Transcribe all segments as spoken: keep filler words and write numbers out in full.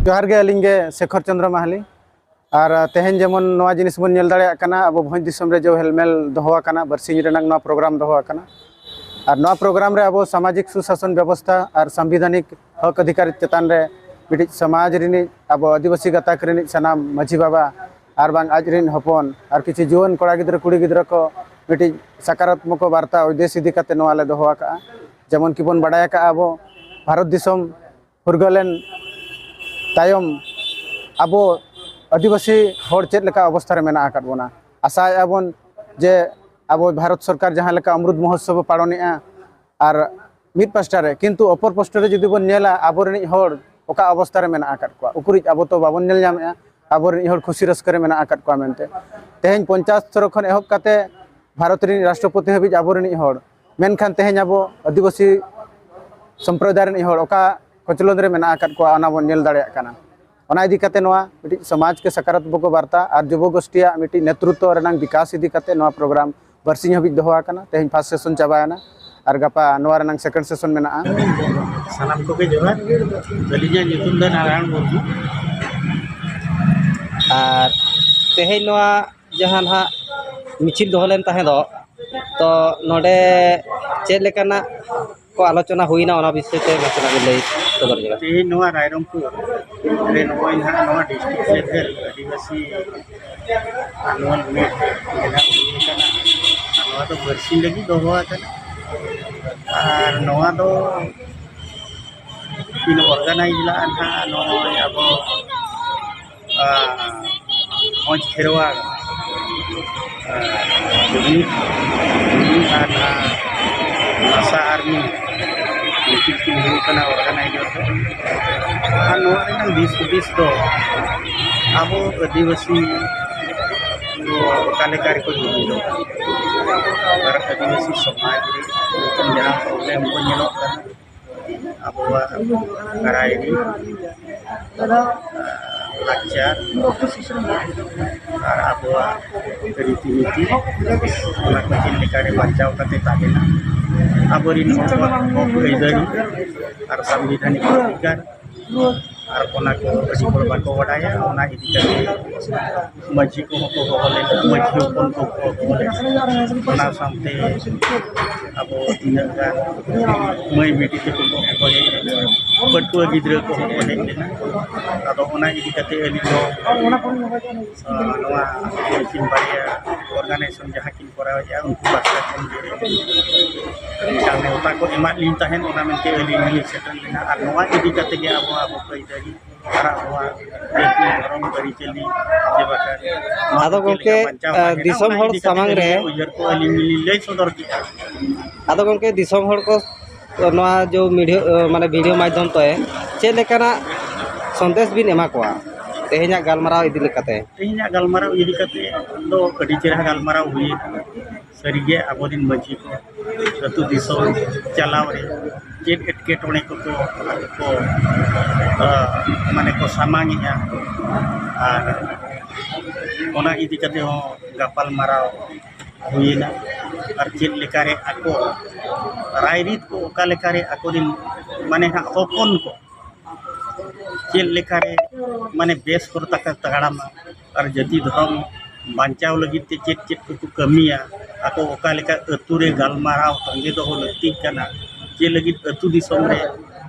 ᱡᱚᱦᱟᱨ ᱜᱮ, ᱟᱹᱞᱤᱧ ᱜᱮ ᱥᱮᱠᱷᱚᱨ ᱪᱚᱸᱫᱽᱨᱚ ᱢᱟᱦᱟᱞᱤ᱾ ᱟᱨ, ᱟ, ᱛᱮᱦᱮᱧ ᱡᱮᱢᱚᱱ ᱱᱚᱣᱟ ᱡᱤᱱᱤᱥ ᱵᱚᱱ ᱧᱮᱞ ᱫᱟᱲᱮᱭᱟᱜ ᱠᱟᱱᱟ, ᱟᱵᱚ ᱵᱷᱚᱸᱡᱽ ᱫᱤᱥᱚᱢ ᱨᱮ ᱡᱮ ᱦᱮᱞᱢᱮᱞ ᱫᱚᱦᱚ ᱟᱠᱟᱱᱟ, ᱵᱟᱨᱥᱤᱧ ᱨᱮᱱᱟᱜ ᱱᱚᱣᱟ ᱯᱨᱳᱜᱨᱟᱢ ᱫᱚᱦᱚ ᱟᱠᱟᱱᱟ᱾ ᱟᱨ ᱱᱚᱣᱟ ᱯᱨᱳᱜᱨᱟᱢ ᱨᱮ ᱟᱵᱚ ᱥᱟᱢᱟᱡᱤᱠ ᱥᱩᱥᱟᱥᱚᱱ ᱵᱮᱵᱚᱥᱛᱷᱟ ᱟᱨ ᱥᱟᱝᱵᱤᱫᱷᱟᱱᱤᱠ ᱦᱚᱠ ᱚᱫᱷᱤᱠᱟᱨ ᱪᱮᱛᱟᱱ ᱨᱮ ᱢᱤᱫᱴᱤᱡ ᱥᱚᱢᱟᱡᱽ ᱨᱤᱱᱤᱡ, ᱟᱵᱚ ᱟᱹᱫᱤᱵᱟᱹᱥᱤ ᱜᱟᱛᱟᱠ ᱨᱤᱱᱤᱡ ᱥᱟᱱᱟᱢ ᱢᱟᱹᱡᱷᱤ ᱵᱟᱵᱟ ᱟᱨ ᱵᱟᱝ ᱟᱡ ᱨᱤᱱ ᱦᱚᱯᱚᱱ ᱟᱨ ᱠᱤᱪᱷᱩ ᱡᱩᱣᱟᱹᱱ ᱠᱚᱲᱟ ᱜᱤᱫᱽᱨᱟᱹ ᱠᱩᱲᱤ ᱜᱤᱫᱽᱨᱟᱹ ᱠᱚ ᱢᱤᱫᱴᱤᱡ ᱥᱟᱠᱟᱨᱟᱛᱢᱚᱠ ᱵᱟᱨᱛᱟ ᱩᱫᱽᱫᱮᱥ ᱤᱫᱤ ᱠᱟᱛᱮ ᱱᱚᱣᱟ ᱞᱮ ᱫᱚᱦᱚ ᱟᱠᱟᱫᱼᱟ᱾ ᱡᱮᱢᱚᱱ ᱠᱤᱵᱚᱱ ᱵᱟᱰᱟᱭ ᱟᱠᱟᱫᱼᱟ, ᱟᱵᱚ ᱵᱷᱟᱨᱚᱛ ᱫᱤᱥᱚᱢ ᱯᱷᱩᱨᱜᱟᱹᱞᱮᱱ ᱛᱟᱭᱚᱢ ᱟᱵᱚ ᱟᱹᱫᱤᱵᱟᱹᱥᱤ ᱦᱚᱲ ᱪᱮᱫ ᱞᱮᱠᱟ ᱚᱵᱚᱥᱛᱷᱟ ᱨᱮ ᱢᱮᱱᱟᱜ ᱟᱠᱟᱫ ᱵᱚᱱᱟ᱾ ᱟᱥᱟᱭᱮᱫᱼᱟ ᱵᱚᱱ ᱡᱮ ᱟᱵᱚ ᱵᱷᱟᱨᱚᱛ ᱥᱚᱨᱠᱟᱨ ᱡᱟᱦᱟᱸ ᱞᱮᱠᱟ ᱚᱢᱨᱩᱛ ᱢᱚᱦᱳᱛᱥᱚᱵ ᱮ ᱯᱟᱞᱚᱱᱮᱫᱼᱟ, ᱟᱨ ᱢᱤᱫ ᱯᱟᱥᱴᱟ ᱨᱮ, ᱠᱤᱱᱛᱩ ᱚᱯᱚᱨ ᱯᱟᱥᱴᱟ ᱨᱮ ᱡᱩᱫᱤ ᱵᱚᱱ ᱧᱮᱞᱟ, ᱟᱵᱚᱨᱮᱱᱤᱡ ᱦᱚᱲ ᱚᱠᱟ ᱚᱵᱚᱥᱛᱷᱟ ᱨᱮ ᱢᱮᱱᱟᱜ ᱟᱠᱟᱫ ᱠᱚᱣᱟ, ᱩᱠᱩᱨᱤᱡ ᱟᱵᱚ ᱛᱚ ᱵᱟᱵᱚᱱ ᱧᱮᱞ ᱧᱟᱢᱮᱫᱼᱟ ᱟᱵᱚᱨᱮᱱᱤᱡ ᱦᱚᱲ ᱠᱷᱩᱥᱤ ᱨᱟᱹᱥᱠᱟᱹ ᱨᱮ ᱢᱮᱱᱟᱜ ᱟᱠᱟᱫ ᱠᱚᱣᱟ ᱢᱮᱱᱛᱮ᱾ ᱛᱮᱦᱮᱧ ᱯᱚᱧᱪᱟᱭᱮᱛ ᱥᱛᱚᱨ ᱠᱷᱚᱱ ᱮᱦᱚᱵ ᱠᱟᱛᱮ ᱵᱷᱟᱨᱚᱛ ᱨᱤᱱ ᱨᱟᱥᱴᱨᱚᱯᱚᱛᱤ ᱦᱟᱹᱵᱤᱡ ᱟᱵᱚᱨᱮᱱᱤᱡ ᱦᱚᱲ, ᱢᱮᱱᱠᱷᱟᱱ ᱛᱮᱦᱮᱧ ᱟᱵᱚ ᱟᱹᱫᱤᱵᱟᱹᱥᱤ ᱥᱚᱢᱯᱨᱚᱫᱟᱭ ᱨᱤᱱᱤᱡ ᱦᱚᱲ ᱚᱠᱟ ᱠᱚᱪᱞᱚᱱ ᱨᱮ ᱢᱮᱱᱟᱜ ᱟᱠᱟᱫ ᱠᱚᱣᱟ, ᱚᱱᱟ ᱵᱚᱱ ᱧᱮᱞ ᱫᱟᱲᱮᱭᱟᱜ ᱠᱟᱱᱟ᱾ ᱚᱱᱟ ᱤᱫᱤ ᱠᱟᱛᱮ ᱱᱚᱣᱟ ᱢᱤᱫᱴᱤᱡ ᱥᱚᱢᱟᱡᱽ ᱠᱮ ᱥᱟᱠᱟᱨᱟᱛᱢᱚᱠ ᱵᱟᱨᱛᱟ ᱟᱨ ᱡᱩᱵᱚ ᱜᱳᱥᱴᱤᱭᱟᱜ ᱢᱤᱫᱴᱤᱡ ᱱᱮᱛᱨᱩᱛᱛᱚ ᱨᱮᱱᱟᱝ ᱵᱤᱠᱟᱥ ᱤᱫᱤ ᱠᱟᱛᱮ ᱱᱚᱣᱟ ᱯᱨᱳᱜᱨᱟᱢ ᱵᱟᱨᱥᱤᱧ ᱦᱟᱹᱵᱤᱡ ᱫᱚᱦᱚ ᱟᱠᱟᱱᱟ᱾ ᱛᱮᱦᱮᱧ ᱯᱷᱟᱥᱴ ᱥᱮᱥᱚᱱ ᱪᱟᱵᱟᱭᱮᱱᱟ ᱟᱨ ᱜᱟᱯᱟ ᱱᱚᱣᱟ ᱨᱮᱱᱟᱝ ᱥᱮᱠᱮᱱᱰ ᱥᱮᱥᱚᱱ ᱢᱮᱱᱟᱜᱼᱟ᱾ ᱥᱟᱱᱟᱢ ᱠᱚᱜᱮ ᱡᱚᱦᱟᱨ᱾ ᱟᱹᱞᱤᱧᱟᱜ ᱧᱩᱛᱩᱢ ᱫᱚ ᱱᱟᱨᱟᱭᱚᱬ ᱢᱩᱨᱢᱩ᱾ ᱟᱨ ᱛᱮᱦᱮᱧ ᱱᱚᱣᱟ ᱡᱟᱦᱟᱸ ᱱᱟᱦᱟᱜ ᱢᱤᱪᱷᱤᱞ ᱫᱚᱦᱚ ᱞᱮᱱ ᱛᱟᱦᱮᱸ ᱫᱚ, ᱛᱚ ᱱᱚᱰᱮ ᱪᱮᱫ ᱞᱮᱠᱟᱱᱟᱜ ᱠᱚ ᱟᱞᱳᱪᱚᱱᱟ ᱦᱩᱭᱱᱟ, ᱚᱱᱟ ᱵᱤᱥᱚᱭ ᱛᱮ ᱱᱟᱥᱮᱱᱟᱜ ᱵᱤᱱ ᱞᱟᱹᱭ ᱥᱚᱫᱚᱨ ᱧᱚᱜᱟ? ᱛᱮᱦᱮᱧ ᱱᱚᱣᱟ ᱨᱟᱭᱨᱚᱝᱯᱩᱨ ᱨᱮ ᱱᱚᱜᱼᱚᱭ ᱱᱟᱦᱟᱜ ᱱᱚᱣᱟ ᱰᱤᱥᱴᱨᱤᱠᱴ ᱞᱮᱵᱷᱮᱞ ᱟᱹᱫᱤᱵᱟᱹᱥᱤ ᱟᱱᱩᱣᱟᱞ ᱢᱤᱴ ᱡᱟᱦᱟᱸ ᱦᱩᱭ ᱠᱟᱱᱟ, ᱱᱚᱣᱟ ᱫᱚ ᱵᱟᱨᱥᱤᱧ ᱞᱟᱹᱜᱤᱫ ᱫᱚᱦᱚ ᱟᱠᱟᱱᱟ᱾ ᱟᱨ ᱱᱚᱣᱟ ᱫᱚ ᱠᱤᱱ ᱚᱨᱜᱟᱱᱟᱭᱤᱡᱽ ᱞᱟᱜᱼᱟ ᱱᱟᱦᱟᱜ ᱱᱚᱜᱼᱚᱭ ᱟᱵᱚ, ᱟᱸ, ᱢᱚᱡᱽ ᱠᱷᱮᱨᱣᱟᱲ, ᱟᱸ, ᱯᱩᱞᱤᱥ, ᱯᱩᱞᱤᱥ ᱟᱨ ᱱᱟᱦᱟᱜ ᱟᱥᱟ ᱟᱨᱢᱤ, ᱱᱩᱠᱤᱱ ᱠᱤᱱ ᱦᱩᱭᱩᱜ ᱠᱟᱱᱟ ᱚᱨᱜᱟᱱᱟᱭᱡᱟᱨ ᱫᱚ᱾ ᱟᱨ ᱱᱚᱣᱟ ᱨᱮᱱᱟᱜ ᱫᱤᱥ ᱦᱩᱫᱤᱥ ᱫᱚ ᱟᱵᱚ ᱟᱹᱫᱤᱵᱟᱹᱥᱤ ᱠᱚ ᱚᱠᱟ ᱞᱮᱠᱟ ᱨᱮᱠᱚ ᱡᱩᱢᱤᱫᱚᱜᱼᱟ ᱟᱨ ᱟᱹᱫᱤᱵᱟᱹᱥᱤ ᱥᱚᱢᱟᱡᱽ ᱨᱮ ᱱᱤᱛᱚᱝ ᱡᱟᱦᱟᱸ ᱯᱨᱚᱵᱞᱮᱢ ᱠᱚ ᱧᱮᱞᱚᱜ ᱠᱟᱱᱟ, ᱟᱵᱚᱣᱟᱜ ᱨᱟᱭᱨᱤᱛ, ᱞᱟᱠᱪᱟᱨ ᱟᱨ ᱟᱵᱚᱣᱟᱜ ᱨᱤᱛᱤ ᱱᱤᱛᱤ, ᱚᱱᱟ ᱠᱚ ᱪᱮᱫ ᱞᱮᱠᱟᱨᱮ ᱵᱟᱧᱪᱟᱣ ᱠᱟᱛᱮ ᱛᱟᱦᱮᱱᱟ, ᱟᱵᱚᱨᱤᱱ ᱦᱚᱲ ᱠᱚᱣᱟᱜ ᱦᱚᱠ ᱟᱹᱭᱫᱟᱹᱨᱤ ᱟᱨ ᱥᱟᱝᱵᱤᱫᱷᱟᱱᱤᱠ ᱚᱫᱷᱤᱠᱟᱨ, ᱟᱨ ᱚᱱᱟ ᱠᱚ ᱟᱹᱰᱤ ᱦᱚᱲ ᱵᱟᱠᱚ ᱵᱟᱰᱟᱭᱟ᱾ ᱚᱱᱟ ᱤᱫᱤ ᱠᱟᱛᱮ ᱢᱟᱹᱡᱷᱤ ᱠᱚᱦᱚᱸ ᱠᱚ ᱦᱚᱦᱚ ᱞᱮᱱᱟ, ᱢᱟᱹᱡᱷᱤ ᱦᱚᱯᱚᱱ ᱠᱚᱠᱚ ᱦᱚᱦᱚ ᱞᱮᱱᱟ᱾ ᱚᱱᱟ ᱥᱟᱶᱛᱮ ᱟᱵᱚ ᱛᱤᱱᱟᱹᱜ ᱜᱟᱱ ᱢᱟᱹᱭ ᱵᱤᱴᱤ ᱛᱟᱠᱚ ᱠᱚ ᱦᱚᱦᱚ ᱞᱮᱱᱟ, ᱯᱟᱹᱴᱷᱩᱣᱟᱹ ᱜᱤᱫᱽᱨᱟᱹ ᱠᱚᱦᱚᱸ ᱠᱚ ᱦᱮᱡ ᱞᱮᱱᱟ᱾ ᱟᱫᱚ ᱚᱱᱟ ᱤᱫᱤ ᱠᱟᱛᱮ ᱟᱹᱞᱤᱧ ᱫᱚ, ᱟᱸ, ᱱᱚᱣᱟ ᱩᱱᱠᱤᱱ ᱵᱟᱨᱭᱟ ᱚᱨᱜᱟᱱᱟᱭᱡᱮᱥᱚᱱ ᱡᱟᱦᱟᱸ ᱠᱤᱱ ᱠᱚᱨᱟᱣᱮᱫᱼᱟ, ᱩᱱᱠᱩ ᱯᱟᱦᱴᱟ ᱠᱷᱚᱱ ᱜᱮ ᱢᱤᱫᱴᱟᱝ ᱱᱮᱣᱛᱟ ᱠᱚ ᱮᱢᱟᱫ ᱞᱤᱧ ᱛᱟᱦᱮᱸᱫ, ᱚᱱᱟ ᱢᱮᱱᱛᱮ ᱟᱹᱞᱤᱧ ᱦᱚᱸᱞᱤᱧ ᱥᱮᱴᱮᱨ ᱞᱮᱱᱟ᱾ ᱟᱨ ᱱᱚᱣᱟ ᱤᱫᱤ ᱠᱟᱛᱮ ᱜᱮ ᱟᱵᱚ, ᱟᱵᱚ ᱟᱹᱭᱫᱟᱹᱨᱤ ᱟᱨ ᱟᱵᱚᱣᱟᱜ ᱡᱟᱹᱛᱤ, ᱫᱷᱚᱨᱚᱢ, ᱟᱹᱨᱤᱪᱟᱹᱞᱤ ᱡᱮ ᱵᱟᱠᱷᱟᱱ ᱱᱚᱣᱟ ᱟᱫᱚ ᱪᱮᱫ ᱞᱮᱠᱟ ᱜᱚᱢᱠᱮ, ᱵᱟᱧᱪᱟᱣ ᱟᱸ, ᱛᱟᱦᱮᱱᱟ, ᱫᱤᱥᱚᱢ ᱚᱱᱟ ᱦᱚᱲ ᱤᱫᱤ ᱠᱟᱛᱮ ᱥᱟᱢᱟᱝ ᱨᱮ ᱟᱹᱞᱤᱧᱟᱜ ᱩᱭᱦᱟᱹᱨ ᱠᱚ ᱟᱹᱞᱤᱧ ᱞᱤᱧ ᱞᱟᱹᱭ ᱥᱚᱫᱚᱨ ᱠᱮᱫᱼᱟ᱾ ᱟᱫᱚ ᱜᱚᱢᱠᱮ, ᱫᱤᱥᱚᱢ ᱦᱚᱲ ᱠᱚ ᱱᱚᱣᱟ ᱡᱚ ᱢᱤᱰᱤᱭᱟ, ᱢᱟᱱᱮ ᱵᱷᱤᱰᱤᱭᱳ ᱢᱟᱫᱽᱫᱷᱚᱢ ᱛᱮ ᱪᱮᱫ ᱞᱮᱠᱟᱱᱟᱜ ᱥᱚᱱᱫᱮᱥ ᱵᱤᱱ ᱮᱢᱟ ᱠᱚᱣᱟ ᱛᱮᱦᱮᱧᱟᱜ ᱜᱟᱞᱢᱟᱨᱟᱣ ᱤᱫᱤ ᱞᱮᱠᱟᱛᱮ? ᱛᱮᱦᱮᱧᱟᱜ ᱜᱟᱞᱢᱟᱨᱟᱣ ᱤᱫᱤ ᱠᱟᱛᱮ ᱫᱚ ᱟᱹᱰᱤ ᱪᱮᱦᱨᱟ ᱜᱟᱞᱢᱟᱨᱟᱣ ᱦᱩᱭ ᱮᱱᱟ᱾ ᱥᱟᱹᱨᱤᱜᱮ ᱟᱵᱚᱨᱮᱱ ᱢᱟᱹᱡᱷᱤ ᱠᱚ ᱟᱹᱛᱩ ᱫᱤᱥᱚᱢ ᱪᱟᱞᱟᱣ ᱨᱮ ᱪᱮᱫ ᱮᱴᱠᱮᱴᱚᱬᱮ ᱠᱚᱠᱚ ᱠᱚ, ᱟ, ᱢᱟᱱᱮ ᱠᱚ ᱥᱟᱢᱟᱝᱮᱜᱼᱟ, ᱟᱨ ᱚᱱᱟ ᱤᱫᱤ ᱠᱟᱛᱮ ᱦᱚᱸ ᱜᱟᱯᱟᱞ ᱢᱟᱨᱟᱣ ᱦᱩᱭᱮᱱᱟ᱾ ᱟᱨ ᱪᱮᱫ ᱞᱮᱠᱟᱨᱮ ᱟᱠᱚ ᱨᱟᱭᱨᱤᱛ ᱠᱚ ᱚᱠᱟ ᱞᱮᱠᱟᱨᱮ ᱟᱠᱚᱨᱮᱱ ᱢᱟᱱᱮ ᱦᱟᱸᱜ ᱦᱚᱯᱚᱱ ᱠᱚ ᱪᱮᱫ ᱞᱮᱠᱟᱨᱮ ᱢᱟᱱᱮ ᱵᱮᱥ ᱦᱚᱨ ᱛᱟᱠᱟ ᱛᱟᱲᱟᱢᱟ ᱟᱨ ᱡᱟᱹᱛᱤ ᱫᱷᱚᱨᱚᱢ ᱵᱟᱧᱪᱟᱣ ᱞᱟᱹᱜᱤᱫ ᱛᱮ ᱪᱮᱫ ᱪᱮᱫ ᱠᱚᱠᱚ ᱠᱟᱹᱢᱤᱭᱟ, ᱟᱠᱚ ᱚᱠᱟ ᱞᱮᱠᱟ ᱟᱹᱛᱩ ᱨᱮ ᱜᱟᱞᱢᱟᱨᱟᱣ ᱛᱚᱸᱜᱮ ᱫᱚᱦᱚ ᱞᱟᱹᱠᱛᱤᱜ ᱠᱟᱱᱟ, ᱪᱮᱫ ᱞᱟᱹᱜᱤᱫ ᱟᱹᱛᱩ ᱫᱤᱥᱚᱢ ᱨᱮ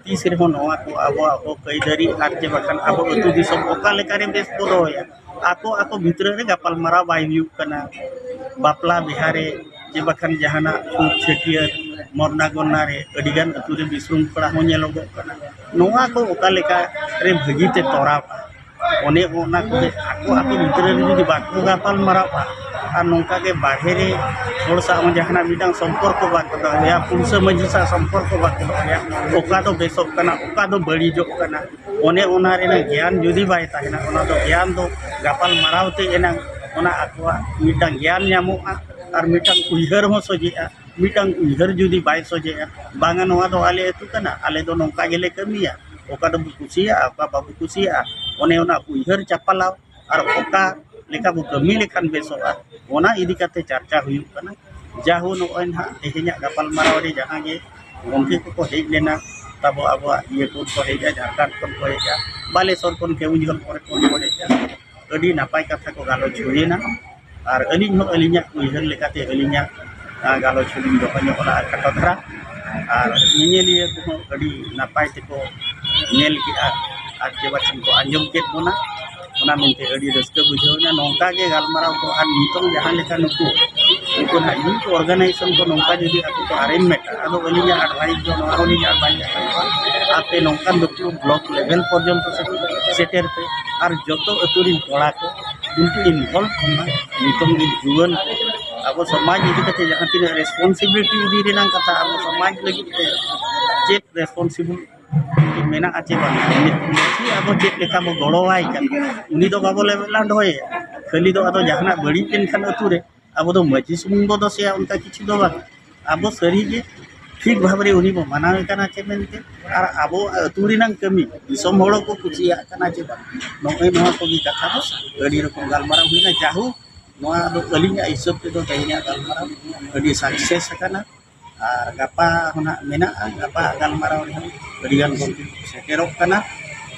ᱛᱤᱥ ᱨᱮᱦᱚᱸ ᱱᱚᱣᱟ ᱠᱚ ᱟᱵᱚᱣᱟᱜ ᱦᱚᱠ ᱟᱹᱭᱫᱟᱹᱨᱤ ᱟᱨ ᱪᱮ ᱵᱟᱠᱷᱟᱱ ᱟᱵᱚ ᱟᱹᱛᱩ ᱫᱤᱥᱚᱢ ᱚᱠᱟ ᱞᱮᱠᱟᱨᱮ ᱵᱮᱥ ᱵᱚ ᱫᱚᱦᱚᱭᱟ, ᱟᱠᱚ ᱟᱠᱚ ᱵᱷᱤᱛᱨᱤ ᱨᱮ ᱜᱟᱯᱟᱞ ᱢᱟᱨᱟᱣ ᱵᱟᱭ ᱦᱩᱭᱩᱜ ᱠᱟᱱᱟ᱾ ᱵᱟᱯᱞᱟ ᱵᱤᱦᱟᱹ ᱨᱮ ᱪᱮ ᱵᱟᱠᱷᱟᱱ ᱡᱟᱦᱟᱱᱟᱜ ᱪᱷᱩᱛ ᱪᱷᱟᱹᱴᱭᱟᱹᱨ ᱢᱚᱨᱱᱟ ᱜᱚᱨᱱᱟ ᱨᱮ ᱟᱹᱰᱤᱜᱟᱱ ᱟᱹᱛᱩ ᱨᱮ ᱵᱤᱥᱨᱩᱝ ᱯᱟᱲᱟᱜ ᱦᱚᱸ ᱧᱮᱞᱚᱜᱚᱜ ᱠᱟᱱᱟ᱾ ᱱᱚᱣᱟ ᱠᱚ ᱚᱠᱟ ᱞᱮᱠᱟ ᱨᱮ ᱵᱷᱟᱹᱜᱤ ᱛᱮ ᱛᱚᱨᱟᱣ ᱠᱟᱜᱼᱟ, ᱚᱱᱮ ᱚᱱᱟ ᱠᱚᱜᱮ ᱟᱠᱚ ᱟᱠᱚ ᱵᱷᱤᱛᱨᱤ ᱨᱮ ᱡᱩᱫᱤ ᱵᱟᱠᱚ ᱜᱟᱯᱟᱞ ᱢᱟᱨᱟᱣᱟ ᱟᱨ ᱱᱚᱝᱠᱟ ᱜᱮ ᱵᱟᱦᱨᱮ ᱨᱮ ᱦᱚᱲ ᱥᱟᱶ ᱦᱚᱸ ᱡᱟᱦᱟᱱᱟᱜ ᱢᱤᱫᱴᱟᱝ ᱥᱚᱢᱯᱚᱨᱠᱚ ᱵᱟᱠᱚ ᱫᱚᱦᱚᱭᱟ, ᱯᱩᱲᱥᱟᱹ ᱢᱟᱹᱡᱷᱤ ᱥᱟᱶ ᱥᱚᱢᱯᱚᱨᱠᱚ ᱵᱟᱠᱚ ᱫᱚᱦᱚᱭᱟ, ᱚᱠᱟ ᱫᱚ ᱵᱮᱥᱚᱜ ᱠᱟᱱᱟ, ᱚᱠᱟ ᱫᱚ ᱵᱟᱹᱲᱤᱡᱚᱜ ᱠᱟᱱᱟ, ᱚᱱᱮ ᱚᱱᱟ ᱨᱮᱱᱟᱜ ᱜᱮᱭᱟᱱ ᱡᱩᱫᱤ ᱵᱟᱭ ᱛᱟᱦᱮᱱᱟ, ᱚᱱᱟ ᱫᱚ ᱜᱮᱭᱟᱱ ᱫᱚ ᱜᱟᱯᱟᱞ ᱢᱟᱨᱟᱣ ᱛᱮ ᱮᱱᱟᱝ ᱚᱱᱟ ᱟᱠᱚᱣᱟᱜ ᱢᱤᱫᱴᱟᱝ ᱜᱮᱭᱟᱱ ᱧᱟᱢᱚᱜᱼᱟ ᱟᱨ ᱢᱤᱫᱴᱟᱝ ᱩᱭᱦᱟᱹᱨ ᱦᱚᱸ ᱥᱚᱡᱷᱮᱜᱼᱟ᱾ ᱢᱤᱫᱴᱟᱝ ᱩᱭᱦᱟᱹᱨ ᱡᱩᱫᱤ ᱵᱟᱭ ᱥᱚᱡᱷᱮᱜᱼᱟ, ᱵᱟᱝᱟ ᱱᱚᱣᱟ ᱫᱚ ᱟᱞᱮ ᱟᱹᱛᱩ ᱠᱟᱱᱟ, ᱟᱞᱮ ᱫᱚ ᱱᱚᱝᱠᱟ ᱜᱮᱞᱮ ᱠᱟᱹᱢᱤᱭᱟ, ᱚᱠᱟ ᱫᱚᱵᱚ ᱠᱩᱥᱤᱭᱟᱜᱼᱟ, ᱚᱠᱟ ᱵᱟᱵᱚ ᱠᱩᱥᱤᱭᱟᱜᱼᱟ, ᱚᱱᱮ ᱚᱱᱟ ᱩᱭᱦᱟᱹᱨ ᱪᱟᱯᱟᱞᱟᱣ ᱟᱨ ᱚᱠᱟ ᱞᱮᱠᱟ ᱵᱚ ᱠᱟᱹᱢᱤ ᱞᱮᱠᱷᱟᱱ ᱵᱮᱥᱚᱜᱼᱟ, ᱚᱱᱟ ᱤᱫᱤ ᱠᱟᱛᱮ ᱪᱟᱨᱪᱟ ᱦᱩᱭᱩᱜ ᱠᱟᱱᱟ᱾ ᱡᱟᱦᱳ, ᱱᱚᱜᱼᱚᱭ ᱱᱟᱦᱟᱜ ᱛᱮᱦᱮᱧᱟᱜ ᱜᱟᱯᱟᱞᱢᱟᱨᱟᱣ ᱨᱮ ᱡᱟᱦᱟᱸ ᱜᱮ ᱜᱚᱢᱠᱮ ᱠᱚᱠᱚ ᱦᱮᱡ ᱞᱮᱱᱟ, ᱛᱟᱵᱚ ᱟᱵᱚᱣᱟᱜ ᱤᱭᱟᱹ ᱠᱷᱚᱱ ᱠᱚ ᱦᱮᱡᱼᱟ, ᱡᱷᱟᱲᱠᱷᱚᱸᱰ ᱠᱷᱚᱱ ᱠᱚ ᱦᱮᱡᱼᱟ, ᱵᱟᱞᱮᱥᱚᱨ ᱠᱷᱚᱱ ᱠᱮᱣᱩᱡᱷᱚᱨ ᱠᱚᱨᱮ ᱠᱷᱚᱱ ᱠᱚ ᱦᱮᱡᱼᱟ᱾ ᱟᱹᱰᱤ ᱱᱟᱯᱟᱭ ᱠᱟᱛᱷᱟ ᱠᱚ ᱜᱟᱞᱚᱪ ᱦᱩᱭᱮᱱᱟ᱾ ᱟᱨ ᱟᱹᱞᱤᱧ ᱦᱚᱸ ᱟᱹᱞᱤᱧᱟᱜ ᱩᱭᱦᱟᱹᱨ ᱞᱮᱠᱟᱛᱮ ᱟᱹᱞᱤᱧᱟᱜ, ᱟ, ᱜᱟᱞᱚᱪ ᱦᱚᱸᱞᱤᱧ ᱫᱚᱦᱚ ᱧᱚᱜ ᱠᱟᱜᱼᱟ ᱠᱷᱟᱴᱚ ᱫᱷᱟᱨᱟ᱾ ᱟᱨ ᱧᱮᱧᱮᱞᱤᱭᱟᱹ ᱠᱚᱦᱚᱸ ᱟᱹᱰᱤ ᱱᱟᱯᱟᱭ ᱛᱮᱠᱚ ᱧᱮᱞ ᱠᱮᱜᱼᱟ ᱟᱨ ᱪᱮ ᱵᱟᱪᱷᱚᱱ ᱠᱚ ᱟᱸᱡᱚᱢ ᱠᱮᱫ ᱵᱚᱱᱟ᱾ ᱚᱱᱟ ᱢᱮᱱᱛᱮ ᱟᱹᱰᱤ ᱨᱟᱹᱥᱠᱟᱹ ᱵᱩᱡᱷᱟᱹᱣ ᱮᱱᱟ᱾ ᱱᱚᱝᱠᱟ ᱜᱮ ᱜᱟᱞᱢᱟᱨᱟᱣ ᱠᱚ ᱟᱨ ᱱᱤᱛᱚᱝ ᱡᱟᱦᱟᱸ ᱞᱮᱠᱟ ᱱᱩᱠᱩ, ᱱᱩᱠᱩ ᱱᱟᱦᱟᱜ youth organization ᱠᱚ ᱱᱚᱝᱠᱟ ᱡᱩᱫᱤ ᱟᱠᱚ ᱠᱚ arrangementᱟ, ᱟᱫᱚ ᱟᱹᱞᱤᱧᱟᱜ advice ᱫᱚ ᱱᱚᱣᱟ ᱦᱚᱸᱞᱤᱧ advise ᱟᱠᱟᱫ ᱠᱚᱣᱟ, ᱟᱯᱮ ᱱᱚᱝᱠᱟᱱ ᱫᱩᱯᱲᱩᱵ block level ᱯᱚᱨᱡᱚᱱᱛᱚ ᱥᱮᱴᱮᱨ ᱯᱮ᱾ ᱟᱨ ᱡᱚᱛᱚ ᱟᱹᱛᱩ ᱨᱤᱱ ᱠᱚᱲᱟ ᱠᱚ ᱩᱱᱠᱩ involve ᱠᱚᱢᱟ᱾ ᱱᱤᱛᱚᱝ ᱨᱤᱱ ᱡᱩᱣᱟᱹᱱ ᱠᱚ ᱟᱵᱚ ᱥᱚᱢᱟᱡᱽ ᱤᱫᱤ ᱠᱟᱛᱮ ᱡᱟᱦᱟᱸ ᱛᱤᱱᱟᱹᱜ responsibility ᱤᱫᱤ ᱨᱮᱱᱟᱜ ᱠᱟᱛᱷᱟ, ᱟᱵᱚ ᱥᱚᱢᱟᱡᱽ ᱞᱟᱹᱜᱤᱫ ᱛᱮ ᱪᱮᱫ responsibility ᱢᱮᱱᱟᱜᱼᱟ ᱪᱮ ᱵᱟᱝ, ᱢᱟᱹᱡᱷᱤ ᱟᱵᱚ ᱪᱮᱫ ᱞᱮᱠᱟ ᱵᱚ ᱜᱚᱲᱚᱣᱟᱭ ᱠᱟᱱᱟ, ᱩᱱᱤ ᱫᱚ ᱵᱟᱵᱚ ᱞᱟᱸᱰᱷᱚᱭᱮᱭᱟ᱾ ᱠᱷᱟᱹᱞᱤ ᱫᱚ ᱟᱫᱚ ᱡᱟᱦᱟᱱᱟᱜ ᱵᱟᱹᱲᱤᱡ ᱞᱮᱱᱠᱷᱟᱱ ᱟᱹᱛᱩ ᱨᱮ ᱟᱵᱚ ᱫᱚ ᱢᱟᱹᱡᱷᱤ ᱥᱩᱢᱩᱝ ᱵᱚ ᱫᱳᱥᱮᱭᱟ, ᱚᱱᱠᱟ ᱠᱤᱪᱷᱩ ᱫᱚ ᱵᱟᱝ᱾ ᱟᱵᱚ ᱥᱟᱹᱨᱤᱜᱮ ᱴᱷᱤᱠ ᱵᱷᱟᱵᱽ ᱨᱮ ᱩᱱᱤ ᱵᱚ ᱢᱟᱱᱟᱣᱮ ᱠᱟᱱᱟ ᱪᱮ ᱢᱮᱱᱛᱮ, ᱟᱨ ᱟᱵᱚ ᱟᱹᱛᱩ ᱨᱮᱱᱟᱜ ᱠᱟᱹᱢᱤ ᱫᱤᱥᱚᱢ ᱦᱚᱲ ᱠᱚ ᱠᱩᱥᱤᱭᱟᱜ ᱠᱟᱱᱟ ᱪᱮ ᱵᱟᱝ, ᱱᱚᱜᱼᱚᱭ ᱱᱚᱣᱟ ᱠᱚᱜᱮ ᱠᱟᱛᱷᱟ ᱫᱚ ᱟᱹᱰᱤ ᱨᱚᱠᱚᱢ ᱜᱟᱞᱢᱟᱨᱟᱣ ᱦᱩᱭᱱᱟ᱾ ᱡᱟᱦᱳᱠ, ᱱᱚᱣᱟ ᱫᱚ ᱟᱹᱞᱤᱧᱟᱜ ᱦᱤᱥᱟᱹᱵ ᱛᱮᱫᱚ ᱛᱮᱦᱮᱧᱟᱜ ᱜᱟᱞᱢᱟᱨᱟᱣ ᱟᱹᱰᱤ success ᱟᱠᱟᱱᱟ᱾ ᱟᱨ ᱜᱟᱯᱟ ᱦᱚᱸ ᱱᱟᱦᱟᱜ ᱢᱮᱱᱟᱜᱼᱟ, ᱜᱟᱯᱟ ᱜᱟᱞᱢᱟᱨᱟᱣ ᱨᱮᱦᱚᱸ ᱟᱹᱰᱤᱜᱟᱱ ᱜᱚᱢᱠᱮ ᱠᱚ ᱥᱮᱴᱮᱨᱚᱜ ᱠᱟᱱᱟ᱾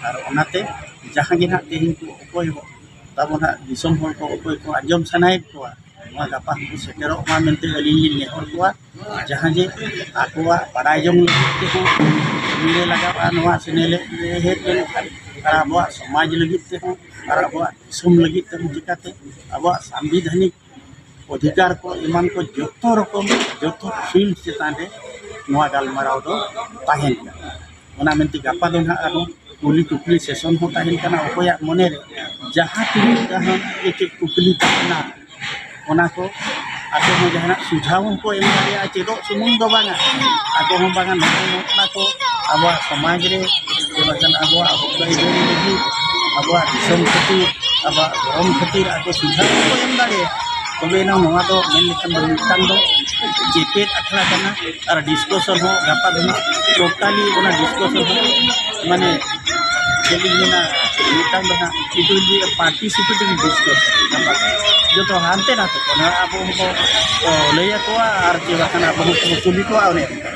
ᱟᱨ ᱚᱱᱟᱛᱮ ᱡᱟᱦᱟᱸ ᱜᱮ ᱱᱟᱦᱟᱜ ᱛᱮᱦᱮᱧ ᱠᱚ ᱚᱠᱚᱭ ᱛᱟᱵᱚ ᱱᱟᱦᱟᱜ ᱫᱤᱥᱚᱢ ᱦᱚᱲ ᱠᱚ ᱚᱠᱚᱭ ᱠᱚ ᱟᱸᱡᱚᱢ ᱥᱟᱱᱟᱭᱮᱫ ᱠᱚᱣᱟ, ᱱᱚᱣᱟ ᱜᱟᱯᱟ ᱦᱚᱸᱠᱚ ᱥᱮᱴᱮᱨᱚᱜ ᱢᱟ ᱢᱮᱱᱛᱮ ᱟᱹᱞᱤᱧ ᱞᱤᱧ ᱱᱮᱦᱚᱨ ᱠᱚᱣᱟ᱾ ᱡᱟᱦᱟᱸ ᱡᱮ ᱟᱠᱚᱣᱟᱜ ᱵᱟᱲᱟᱭ ᱡᱚᱝ ᱞᱟᱹᱜᱤᱫ ᱛᱮᱦᱚᱸ ᱠᱟᱹᱢᱤ ᱨᱮ ᱞᱟᱜᱟᱜᱼᱟ ᱱᱚᱣᱟ ᱥᱮᱱᱮᱞᱮᱫ ᱨᱮ ᱦᱮᱡ ᱞᱮᱱᱠᱷᱟᱱ, ᱟᱨ ᱟᱵᱚᱣᱟᱜ ᱥᱚᱢᱟᱡᱽ ᱞᱟᱹᱜᱤᱫ ᱛᱮᱦᱚᱸ ᱟᱨ ᱟᱵᱚᱣᱟᱜ ᱫᱤᱥᱚᱢ ᱞᱟᱹᱜᱤᱫ ᱛᱮᱦᱚᱸ ᱪᱤᱠᱟᱹᱛᱮ ᱟᱵᱚᱣᱟᱜ ᱥᱟᱝᱵᱤᱫᱷᱟᱱᱤᱠ ᱚᱫᱷᱤᱠᱟᱨ ᱠᱚ ᱮᱢᱟᱱ ᱠᱚ ᱡᱚᱛᱚ ᱨᱚᱠᱚᱢ, ᱡᱚᱛᱚ field ᱪᱮᱛᱟᱱ ᱨᱮ ᱱᱚᱣᱟ ᱜᱟᱞᱢᱟᱨᱟᱣ ᱫᱚ ᱛᱟᱦᱮᱱ ᱠᱟᱱᱟ᱾ ᱚᱱᱟ ᱢᱮᱱᱛᱮ ᱜᱟᱯᱟ ᱫᱚ ᱱᱟᱦᱟᱜ ᱟᱨᱦᱚᱸ ᱠᱩᱞᱤ ᱠᱩᱯᱞᱤ session ᱦᱚᱸ ᱛᱟᱦᱮᱱ ᱠᱟᱱᱟ᱾ ᱚᱠᱚᱭᱟᱜ ᱢᱚᱱᱮ ᱨᱮ ᱡᱟᱦᱟᱸ ᱛᱤᱱᱟᱹᱜ ᱡᱟᱦᱟᱸ ᱪᱮᱫ ᱠᱩᱠᱞᱤ ᱛᱟᱦᱮᱱᱟ, ᱚᱱᱟ ᱠᱚ ᱟᱠᱚ ᱦᱚᱸ ᱡᱟᱦᱟᱱᱟᱜ ᱥᱩᱡᱷᱟᱣ ᱦᱚᱸᱠᱚ ᱮᱢ ᱫᱟᱲᱮᱭᱟᱜᱼᱟ᱾ ᱪᱮᱫᱚᱜ ᱥᱩᱢᱩᱝ ᱫᱚ ᱵᱟᱝᱟ, ᱟᱠᱚ ᱦᱚᱸ ᱵᱟᱝᱟ, ᱱᱚᱜᱼᱚᱭ ᱱᱚᱜᱼᱱᱟ ᱠᱚ ᱟᱵᱚᱣᱟᱜ ᱥᱚᱢᱟᱡᱽ ᱨᱮ ᱥᱮ ᱵᱟᱠᱷᱟᱱ ᱟᱵᱚᱣᱟᱜ ᱦᱚᱠ ᱟᱹᱭᱫᱟᱹᱨᱤ ᱞᱟᱹᱜᱤᱫ, ᱟᱵᱚᱣᱟᱜ ᱫᱤᱥᱚᱢ ᱠᱷᱟᱹᱛᱤᱨ, ᱟᱵᱚᱣᱟᱜ ᱫᱷᱚᱨᱚᱢ ᱠᱷᱟᱹᱛᱤᱨ ᱟᱠᱚ ᱥᱩᱡᱷᱟᱣ ᱠᱚ ᱮᱢ ᱫᱟᱲᱮᱭᱟᱜᱼᱟ᱾ ᱛᱚᱵᱮ ᱮᱱᱟᱝ ᱱᱚᱣᱟ ᱫᱚ ᱢᱮᱱ ᱞᱮᱠᱷᱟᱱ ᱫᱚ ᱢᱤᱫᱴᱟᱝ ᱫᱚ ᱪᱮᱯᱮᱫ ᱟᱠᱷᱲᱟ ᱠᱟᱱᱟ᱾ ᱟᱨ discussion ᱦᱚᱸ ᱜᱟᱯᱟ ᱫᱚ ᱱᱟᱜ totally ᱚᱱᱟ discussion ᱦᱚᱸ ᱢᱟᱱᱮ ᱪᱮᱫ ᱤᱧ ᱢᱮᱱᱟ, ᱢᱤᱫᱴᱟᱝ ᱫᱚ ᱱᱟᱜ it will be a participating discussion ᱜᱟᱯᱟ ᱫᱚ᱾ ᱡᱚᱛᱚ ᱦᱟᱱᱛᱮ ᱱᱟᱛᱮ ᱠᱚ ᱱᱟᱜ ᱟᱵᱚ ᱦᱚᱸᱵᱚ ᱞᱟᱹᱭ ᱟᱠᱚᱣᱟ ᱟᱨ ᱪᱮ ᱵᱟᱠᱷᱟᱱ ᱟᱵᱚ ᱦᱚᱸᱠᱚ ᱠᱩᱞᱤ ᱠᱚᱣᱟ ᱚᱱᱮ ᱚᱱᱠᱟ᱾